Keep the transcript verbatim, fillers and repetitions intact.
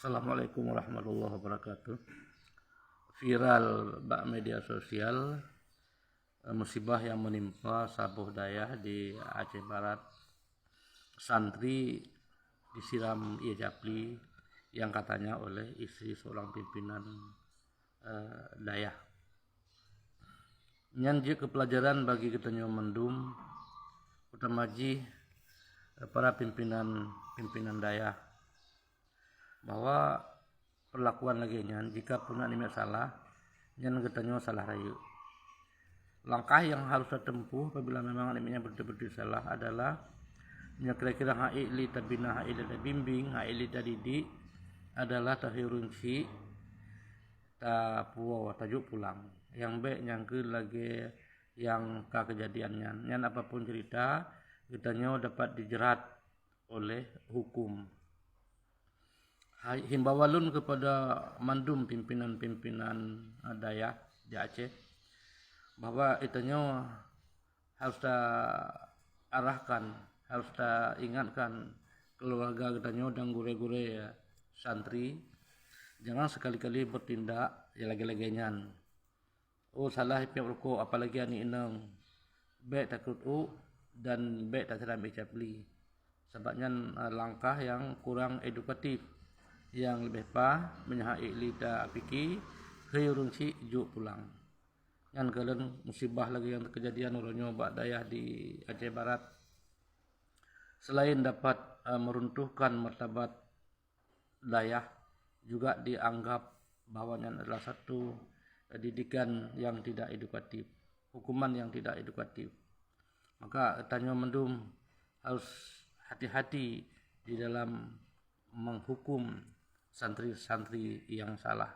Assalamualaikum warahmatullahi wabarakatuh. Viral bak media sosial, eh, musibah yang menimpa saboh dayah di Aceh Barat. Santri disiram ie capli yang katanya oleh istri seorang pimpinan, eh, dayah. Nyan jeuet keu peulajaran bagi geutanyoe mandum, utama jih, eh, para pimpinan-pimpinan dayah, bahwa perlakuan lagée nyan, jika pun aneuk miet salah, nyan geutanyoe salah rayeuk. Langkah nyang harus tatempuh apabila memang aneuk miet nyan beutôi-beutôi salah adalah, nyoe kira-kira hak ék lé tabina, hak ék lé tabimbing, hak ék lé tadidik adalah tahireuen syiek, tapuwoe, tajok pulang. Nyang bék nyang keu lagée nyang ka keujadian nyan. Nyan apapun cerita, geutanyoe dapat dijerat oleh hukum. Hai, himbauan lôn kepada mandum pimpinan-pimpinan, eh, dayah di Aceh, bahwa geutanyoe harus taarahkan, harus taingatkan keluarga geutanyoe dan gurée-gurée santri, jangan sekali-kali bertindak nyang lagée-lagée nyan. Oh, salah ipeuék rukok, apalagi aneuk inong. Bék takot uk dan bék tasiram ie capli. Sabab nyan, eh, langkah nyang kurang edukatif. Nyang leubeh paih, meunyoe hak ék lé tapike, hireuen syiek jok pulang. Nyan keuh lôn musibah lagée nyang keujadian uroe nyoe bak dayah di Aceh Barat. Selain dapat, eh, meruntuhkan martabat dayah, juga dianggap bahwa nyan adalah satu, eh, didikan yang tidak edukatif, hukuman yang tidak edukatif. Maka tanyoe mandum harus hati-hati di dalam menghukum santri-santri yang salah.